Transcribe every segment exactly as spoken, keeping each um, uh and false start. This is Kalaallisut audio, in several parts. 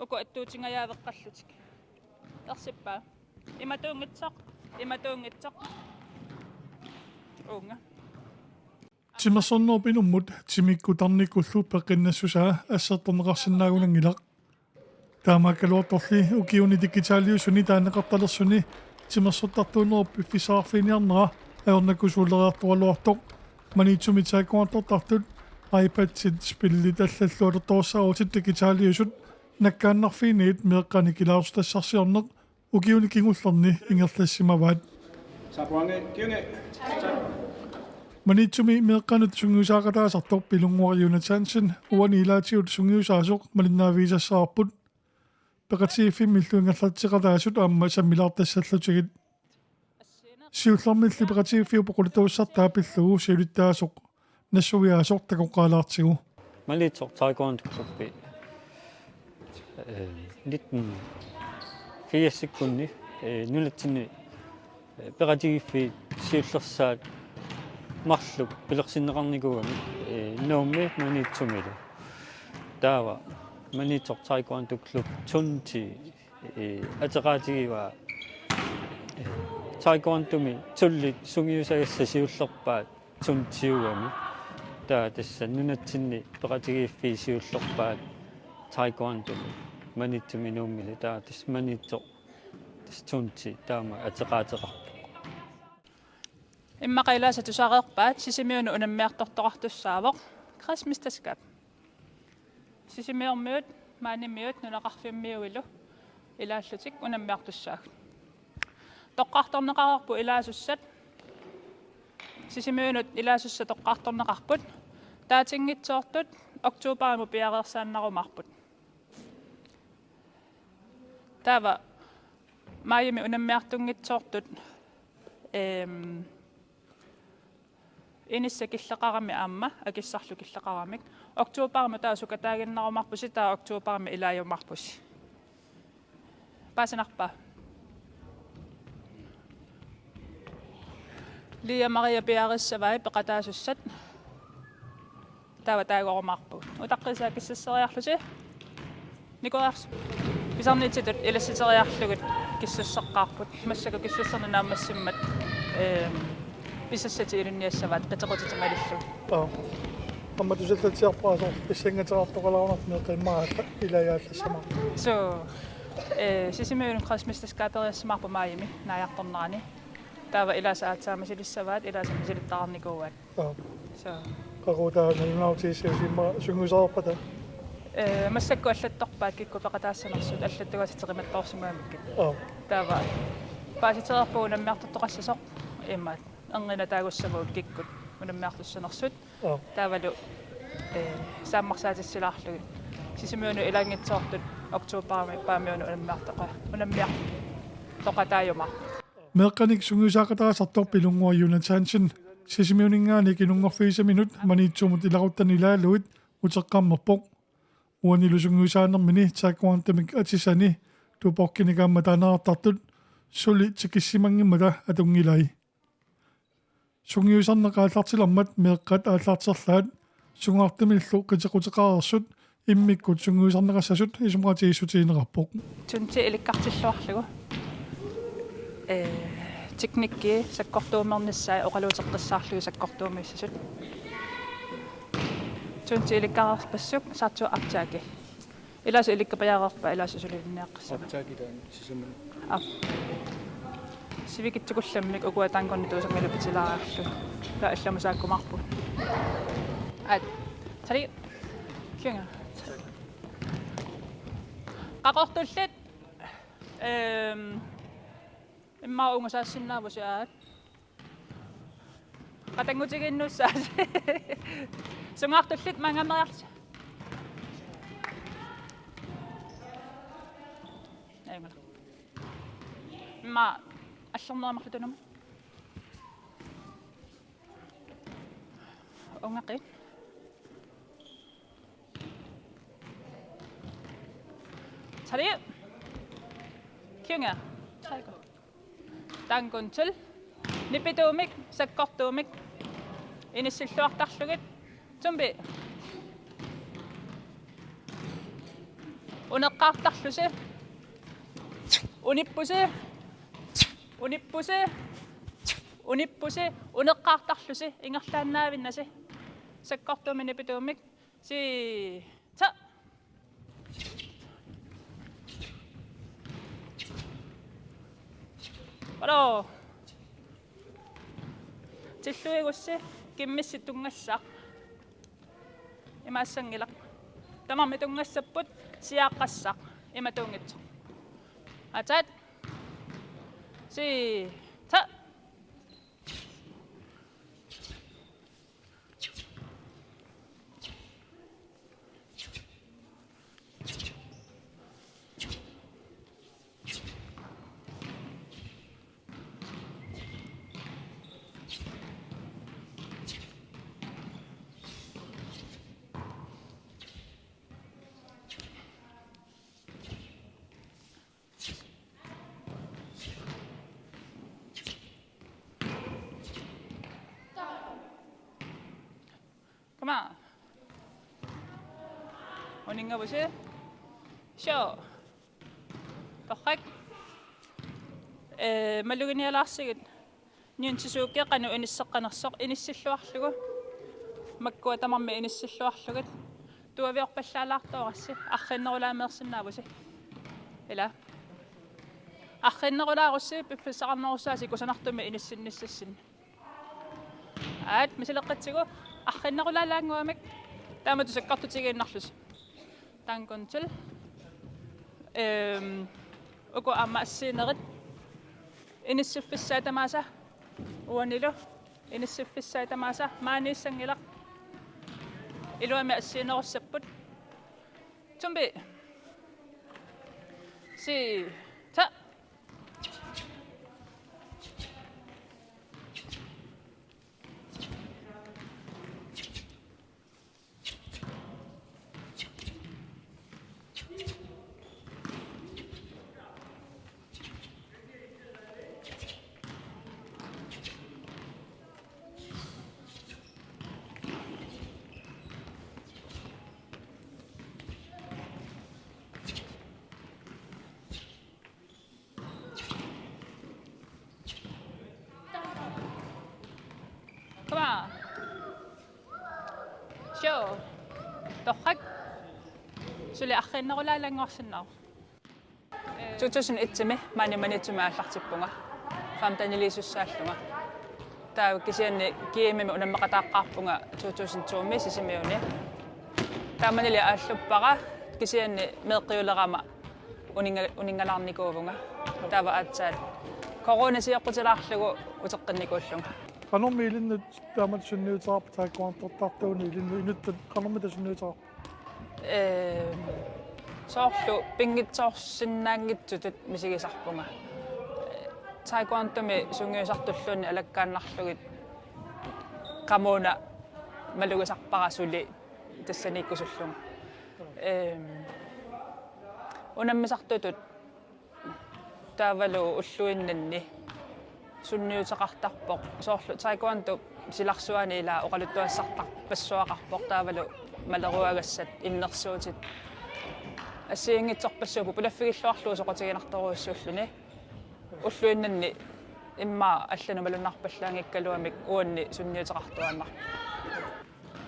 Uku attuutingajaaveqqallutik. Ersippaa. Imatuunngitsoq. Imatuunngitsoq. Uunga. Timersornerup inummut timikkut tarnikkullu peqqinnassusaa assertorneqarsinnaagunanngilaq. Taamaakkaluartorli ukiuni digitaliusuni taaneqartalersuni timersortartuunerup piffissaqarfiginiarnera ajornakusoorleriartoraluartoq. Maniitsumi taeqqortartut iPadit, spillit allallu atortorussaarutit digitaliusut nakkaannarfiinit meeqqanik ilaasortassarsiorneq ukiuni kingullerni ingerlassimavaat. Sapuange, kiunge. Maniitsumi meeqqanut sungiusaaqataasartoq Pilunnguaq Jonathansen uani ilaatigut sungiusaasoq malinnaavigisassavarput. Peqatigiiffimmillu ingerlatseqataasut aamma sammilaartassallutigit. Siullermilli peqatigiiffiup oqaluttuassartaa pillugu siulittaasoq nassuiaasoq takoqqaalaartigu. Maniitsoq Taekwondo Klubbi, eh, nitten firsikkunni, eh, nunatsinni, eh, peqatigiiffiit siullersaat marluk pilersinneqarnikuugami, eh, Nuummi Maniitsumilu. Taava Maniitsoq Taekwondo Klub Tunti, eh, ateqaatigivaa, eh, Taekwondomi tulliit sungiusagassat siullerpaat Tuntiugami. Taava tassa nunatsinni peqatigiiffiit siullerpaat Taekwondomi Maniitsumi Nuummilu. Taava tassa Maniitsoq, tassa Tunti taama ateqaateqarpoq. Immaqa ilaasa tusareerpaat Sisimiunut unammiartortoqartussaavoq Kredsmesterskab. Sisimiormiut, Maanimiut, nunaqarfimmiuilu ilaallutik unammiartussaagut. Toqqartorneqareerput ilaasussat, Sisimiunut ilaasussat toqqartorneqarput, taatinngitsoortut oktoberimut piareersaannarumaarput. Taava maajimi unammiartunngitsoortut, ehm, inissaq killeqarami aamma akissarlu killeqaramik. Oktoberimut taava sukataaginnarumaarpusi, taava oktoberimut ilaajumaarpusi. Paasinarpa? Lia Maria piareersaavai peqataasussat. Taava taagorumaarpugut. Utaqqiisaa kissasseriarlusi. Nikuarsu. Pisarnitsitut ilassiteriarlugit kissasseqqaarput. Massakkut kissasserneq naammassimmat, ehm, pisassatit ilinniassavaat qitequtitit malillugit. Aa. Aamma tusallatsiarpara soorlu pissangateqartoqalaarnarpoq meeqqat immaqa ilaajallassamaarput. Suu, eh, Sisimiunut kredsmesterskaberiassimaarput maajimi naajartornerani. Taava ilaasa aatsaat misilissavaat, ilaasa misilittaqarnikuuaat. Aa. Suu. Qaqugu taava nalunaarutigissaviuk immaqa sungiusarpata? Eh, massakkut allattorpaat kikkut peqataassanersut, allattugaasat teqimattoorsimagamikkit. Aa. Taava paasitereerpugut unammiartortoqassasoq, immaqa erniinnaq taagussavagut kikkut unammiartussanersut. Aa. Taavalu, eh, saammarsaatissilaarlugit Sisimiunut ilaanngitsoortut oktoberimi Paamiunut unammiartoqa-, unammiartoqataajumaarput. Meeqqanik sungiusaaqataasartoq Pilunnguaq Jonathansen Sisimiuninngaanniit inunngorfigisaminut Maniitsumut ilaquttani ilaalugit uteqqammerpoq. Uanilu sungiusaanermini taekwondomik atisani Duborgimik aamma taaneqartartut suli tikissimanngimmata atunngilai. Sungiusarneq aallartilermat meeqqat aallarterlaat sungaartumillu qitequteqareersut immikkut sungiusarneqassasut isumaqatigiissutigineqarpoq. Tunti ilikkartilluarlugu. Eh, teknikki sakkortuummernissaa oqaluuteqqissaarlugit sakkortuummiissasut. Tunti ilikkareerpassuk saattu aptaaki. Ilaasa ilikkapajaareerpaa, ilaasa sulilinniaqqissaaq. Optagit taanna sisamanni. Aap. Sivikitsukullammik ukua taankunni tuusanngilaq pitilaariarlugit. Taava allamut saakkumaarpugut. Aat. Tali. Kiunga. Qaqortullit. Ehm. Immaqa ungusaassinnaavussi aat. Qatanngutigiinnussaasi. Sungaartullit maanngammeriarlusi. Ajunngilaq. Immaqa allornerumarluta unammut. Ungaqqi. Tali. Kiunga. Taankuntil. Nipituumik, sakkortuumik. Inissilluartarlugit. Tumbi. Uneqqaartarlusi. Unippusi. Unippusi. Unippusi. Uneqqaartarlusi. Ingerlaannaavinnasi. Sakkortuumik nipituumik. Sitta. Bra. Tilluigussi kimmissi tunngassaq. Imaassanngilaq. Tamarmik tunngassapput siaaqqassaq. Imatuunngitsoq. Atat. Sitta. Come on. Uninngavusi. Sure. Torrak. Eh, maluginialaarsigit. Niuntisuukia qanoq inisseqqanersoq inissilluarlugu. Makkua tamarmik inissilluarlugit. Tuaviorpallaalaartoorassi. Arriinnerulaameersinnaavusi. Ila. Arriinnerulaarussi piffissaqarnerussaasi kusanartumik inissinnissassinnik. Aat, misileqqitsigu arriinnerulaalaannguamik taamatut sakkortutigiinnarlusi. Taanna konsul. Ehm, uku aamma assiginerit. Inissiffissaat tamaasa. Uanilu. Inissiffissaat tamaasa. Maaniissanngilaq. Iluamik assiginerussapput. Tumbi. Sitta. Come on. Sure. Torrak. Suli arriinnerulaalaannguarsinnaavoq. Two thousand eight-imi maani Maniitsumi aallartippunga. Femten-iliisussaallunga. Taava kisianni G M-imi unammeqataaqqaarpunga two thousand two-mi Sisimiuni. Taamanili aalluppara kisianni meeqqiulerama uninga-, uninngalaarnikuuvunga. Taava aatsaat corona sioqqutilaarlugu uteqqinnikuullunga. Qanormi ilinnut taamatut sunniuteqarpa taekwondoortartuunut ilinnut, inuttut qanormita sunniuteqarpa? Ee, soorlu pinngitsoorsinnaanngitsutut misigisarpunga. Taekwondomi sungiusartulluunniit alakkaannarlugit qamuuna malugisarpara suli tassaniikkusullunga. Ehm, unammisartutut taavalu ulluinnanni sunniuteqartarpoq. Soorlu taekwondo silarsuani ila oqaluttuassartarpassuaqarpoq taavalu maleruagassat innersuutit. Assigiinngitsorpassuupput pulaffigilluarlugu soqutiginartorujussuulluni. Ulluinnanni immaqa allanut malunnarpallaanngikkaluamik uanni sunniuteqartuaannarpoq.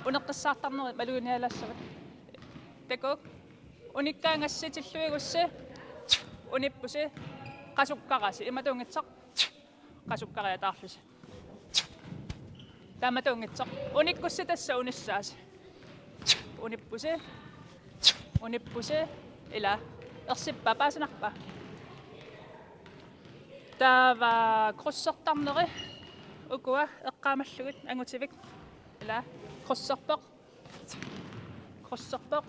Uneqqissaartarnerit maluginialaassavat. Takuuk. Unikkaangassi tilluigussi. Unippusi. Qasukkarasi. Imatuunngitsoq. Qasukkariataarlusi. Taamatuunngitsoq. Unikkussi tassa unissaasi. Unippusi. Unippusi. Ila. Ersippa paasinarpa? Taava krydsertarneri. Ukua eqqaamallugit angutivik. Ila. Krydserpoq. Krydserpoq.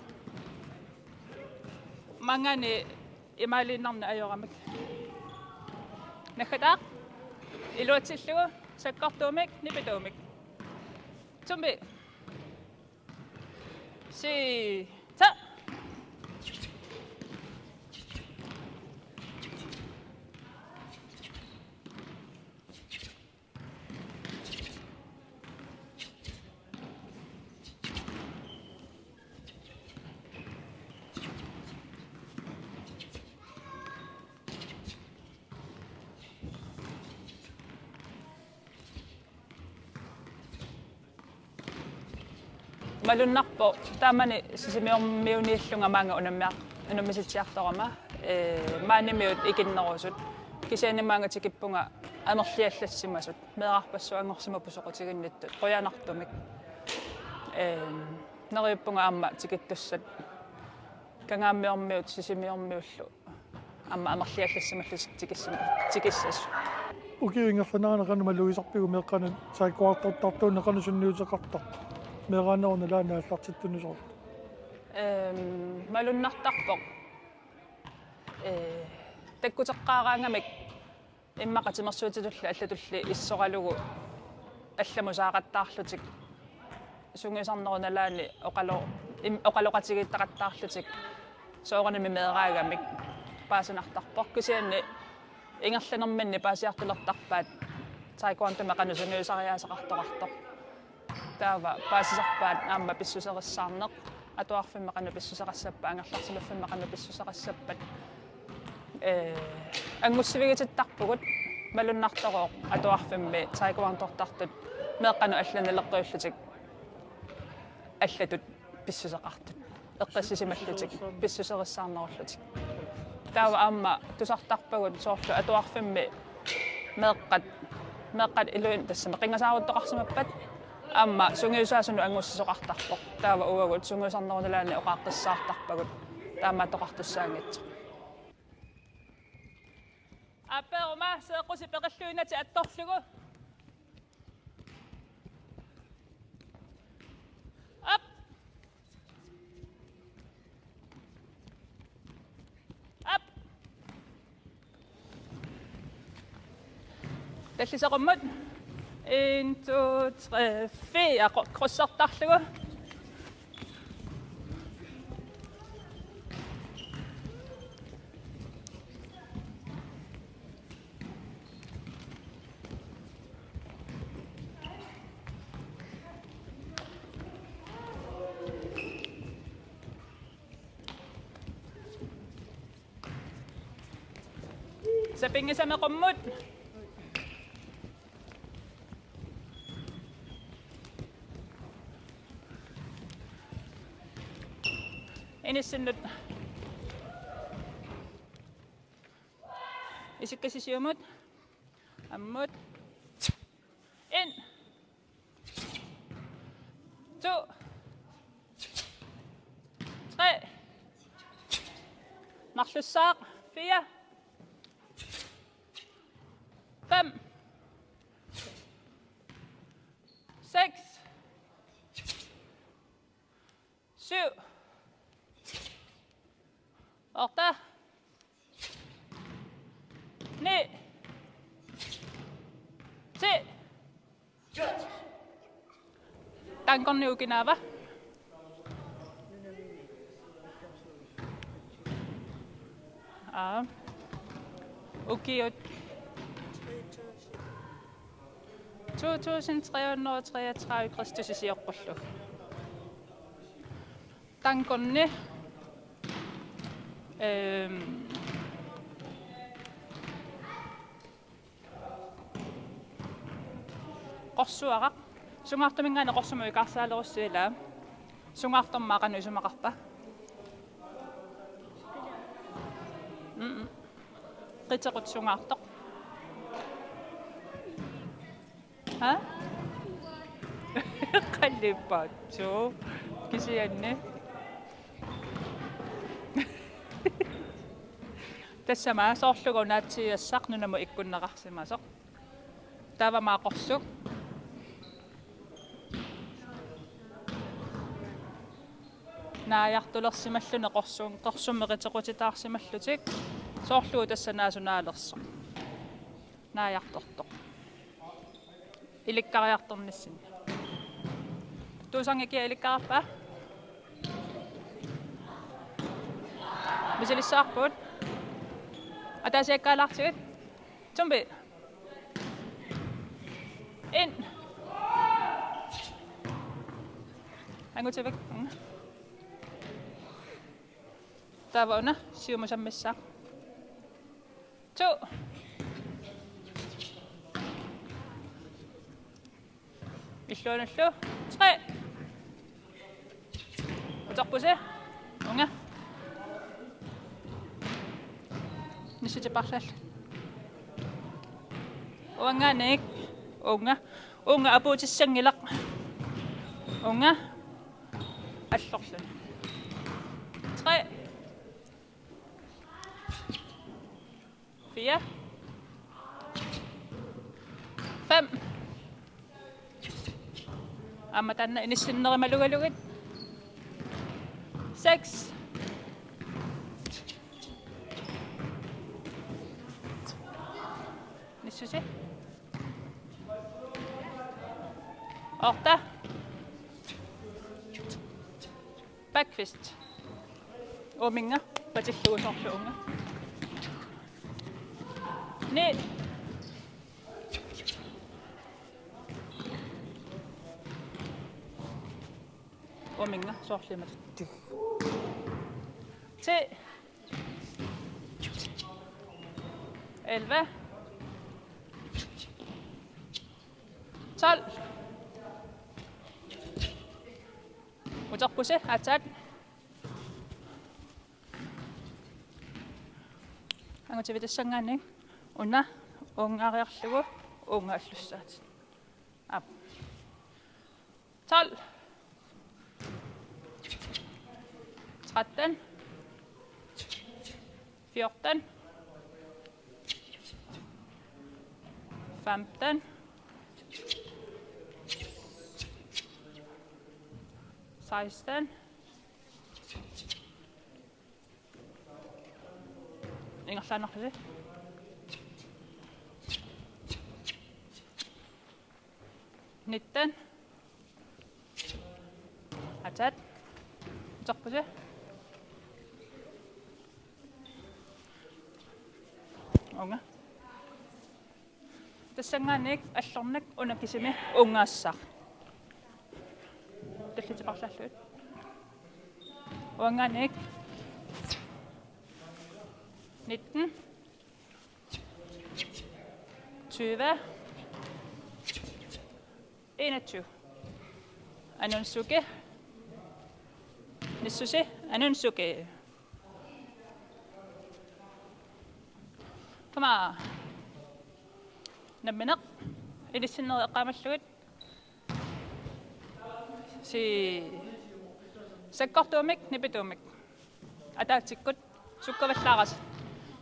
Maanngaanniit imaaliinnarneq ajoramik. Naggataaq. Iluatsillugu sakkortuumik nipituumik. Tumbi. Sitta. Malunnarpoq taamani Sisimiormiuniillunga maanga unammia-, unammisitsiartorama, ee, maanimiut ikinnerusut. Kisianni maanga tikippunga amerliallassimasut. Meerarpassuanngorsimappoq soqutiginnittut qujanartumik. Ee, neriuppunga aamma tikittussat Kangaamiormiut Sisimiormiullu aamma amerliallassimallutik tikissima-, tikissasut. Ukiut ingerlaneranni qanoq malugisarpiuk meeqqanut taekwondoortartuuneq, qanoq sunniuteqartarpit? Meeraanerup nalaani aallartittunut soorlu. Ehm, malunnartarpoq. Ee, takkuteqqaaraangamik immaqa timersuutitulli allatulli issoralugu allamusaaqattaarlutik, sungiusarnerup nalaani oqalo-, im-, oqaloqatigiittaqattaarlutik soorunami meeraagamik paasinartarpoq. Kisianni ingerlanerminni paasiartulertarpaat taekwondomik qanoq sungiusariaaseqartoqartoq. Taava paasisarpaat aamma pissuserissaarneq, atuarfimmi qanoq pissuseqassappat, angerlarsimaffimmi qanoq pissuseqassappat. Ee, angussivigitittarpugut, malunnartorooq atuarfimmi taekwondoortartut meeqqanut allanut naleqqiullutik allatut pissuseqartut. Eqqissisimallutik, pissuserissaarnerullutik. Taava aamma tusartarpagut soorlu atuarfimmi meeqqat, meeqqat iluin tassami qinngasaaruttoqarsimappat aamma sungiusaasunut angussisoqartarpoq. Taava uagut sungiusarnerup nalaani oqaaqqissaartarpagut taamaattoqartussaanngitsoq. Aappeeruma seeqqusi peqilluinnatik attorlugu. Op. Op. Talliseq qummut. En, to, tre, fire. Kro-, krydsertarlugu. Sapinngisamik qummut. Inissinnut. Isikkasi siumut. Ammut. En. To. Tre. Marlussaaq. Fire. Fem. Seks. Syv. Otte. Ni. Ti. Tankonni ukioq naava? Aa. Ukiut. To tusind tre hundrede og treogtredive Kristus sioqqullugu. Tankonni. Ehm. Qorsuaraq. Sungaartuminngaanniit qorsumut ikaarsaalerussiuk ilaa. Sungaartormat qanoq isumaqarpa? Mm. Qiteqqut sungaartoq. Ha? Qalipaatsoq. Kisianni. Tassami soorlu naatsiiassaq nunamut ikkunneqarsimasoq. Taava aamma qorsuk. Naajartulersimalluni qorsun-, qorsummi qiteqqutitaarsimallutik. Soorlu tassa naasunaalersoq. Naajartortoq. Ilikkariartornissinni. Tuusarngikia ilikkariarpa? Misilissavarput. Ataasiakkaalaartigit. Tumbi. En. Angutivik. Taava una siumut sammissaaq. To. Illuanullu. Tre. Uterpusi. Uunga. Nissutipaarlaallu. Uanngaanniit. Uunga. Uunga apuutissanngilaq. Uunga. Allorluni. Tre. Fire. Fem. Aamma taanna inissinnerumalugalugit. Seks. Nissusi. Otte. Back fist. Uuminnga patillugu soorlu uunga. Ni. Uuminnga soorlu imatut. Ti. Elleve. Tolv. Uterpusi aatsaat. Angutivitassangaanniit una uungaariarlugu uunga allussaatit. Aap. Tolv. Tretten. Fjorten. Femten. Seksten. Ingerlaannarlusi. Nitten. Aatsaat. Uterpusi. Uunga. Tassanngaanniit allornak una kisimi uungaassaaq. Tallitipaarlaallugit. Uanngaanniit. Nitten. Tyve. Enogtyve. Anunsuke. Nissusi, Anunsuke. Come on. Nammineq. Ilissinneri eqqaamallugit. Si. Sakkortuumik, nipituumik. Ataatsikkut sukkavallaarasi.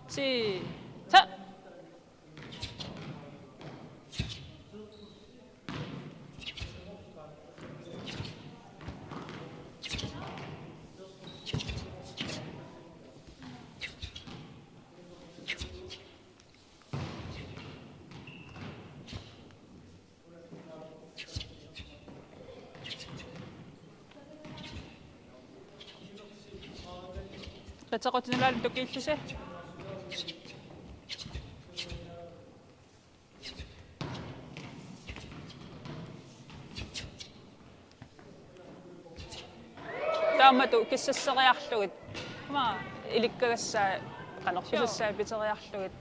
Si. Ta. Qiteqqutinulaarluni tukiillusi. Taamatut kissasseriarlugit. Ima ilikkagassaa qanoq kisassaa piteriarlugit.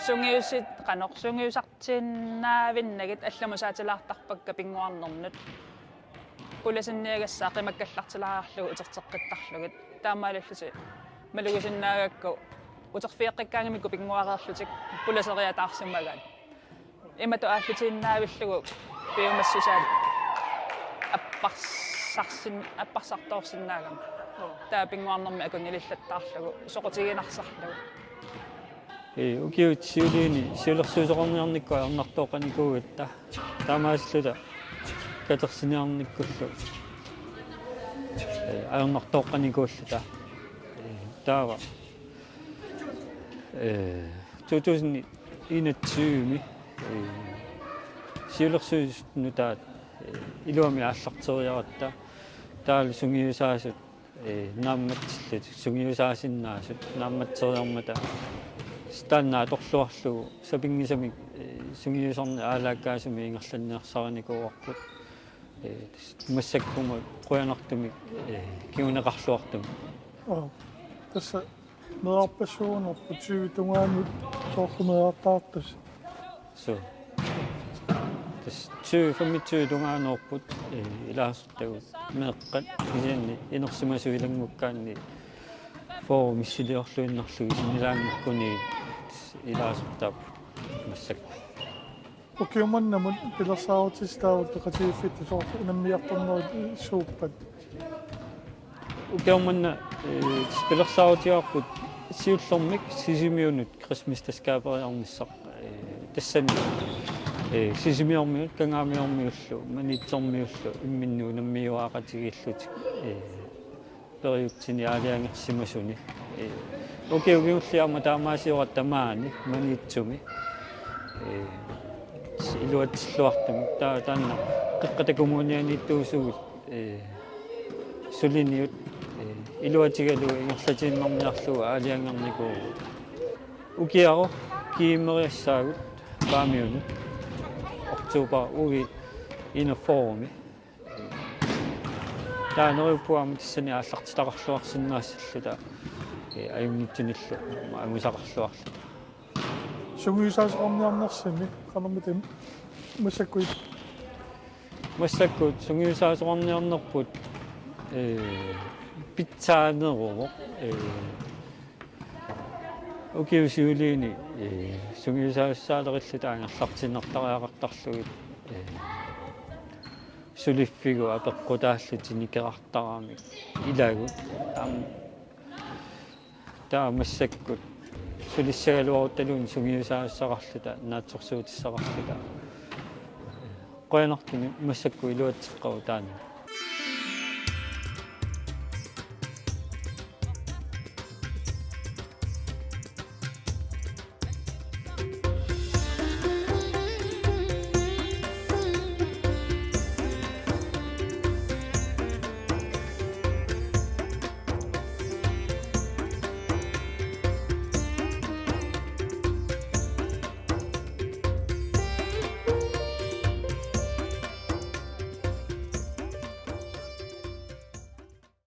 Sungiusit qanoq sungiusartiinnaavinnagit allamusaatilaartarpakka pinnguarnernut. Pulasinniagassaa qimakkallartilaariarlugu uterteqqittarlugit. Taamaalillusi malugisinnaagakku uterfigeqqikkaangamikku pinnguareerlutik pulaseriataarsimagaat. Imatut aallutiinnaavillugu piumassusaat apparsarsin-, apparsartoorsinnaagami. Taava pinnguarnermi akunnilillattaarlugu soqutiginarsarlugu. Ee, ukiut siuliini siulersuisoqarniarnikkut ajornartooqqanikuugatta. Taamaasilluta katersiniarnikkullu. Ee, ajornartooqqanikuulluta. Ee, taava. Ee, to tusind enogtyve-mi, ee, siulersuisut nutaat, ee, iluamik aallarteriaratta. Taavalu sungiusaasut ee, naammatsillutik sungiusaasinnaasut naammatsereermata taanna atorluarlugu sapinngisamik, ee, sungiusarneq aalaakkaasumik ingerlanniarsarinikuuarput. Ee, tassa massakkumut qujanartumik, ee, kinguneqarluartumik. Aa, tassa meerarpassuunerput tyve tungaanut soorlu meerartaartusi. Suu. Tyve femogtyve tungaanoorput, eh, ilaasortagut meeqqat, kisianni inersimasut ilanngukkaanni fyrre missiliorluinnarlugit sinnilaanngukkuni ilaasortaapput massakkut. Ukiumannamut pilersaarutissat taava peqatigiiffittut soorlu unammiartornerit suuppat? Ukioq manna, eh, pilersaarutigaarput siullermik Sisimiunut Christmas taskaapereernissaa, eh, tassani, eh, Sisimiormiut, Kangaamiormiullu, Maniitsormiullu imminnut unammiuaaqatigiillutik, eh, periutini aalajangersimasuni. Eh, ukiut kingulliit aamma taamaasioratta maani Maniitsumi. Eh, iluatsilluartumik. Ta-, taanna Qeqqata Kommunianiittuusugut, eh, suliniut, eh, iluatigalugu ingerlatiinnarniarlugu aalajangernikuuvugut. Ukiaru kiimmeriassaagut Paamiunut oktober uge enogfyrremi. Taava neriuppunga aamma tassani aallartitaqarluarsinnaassalluta, eh, ajunngitsunillu angusaqarluarluta. Sungiusaasoqarniarnersimi qanormita massakkut? Massakkut sungiusaasoqarniarnerput, eh, pitsaaneruvoq, eh, ukiup siuliini, eh, sungiusaasussaalerilluta angerlartinartariaqartarlugit, eh, suliffigut apeqqutaallutik nikerartaramik ilagut. Aamma taava massakkut sulissagaluaruttaluunniit sungiusaasussaqarluta, naatsorsuutissaqarluta. Qujanartumik massakkut iluatseqqavoq taanna.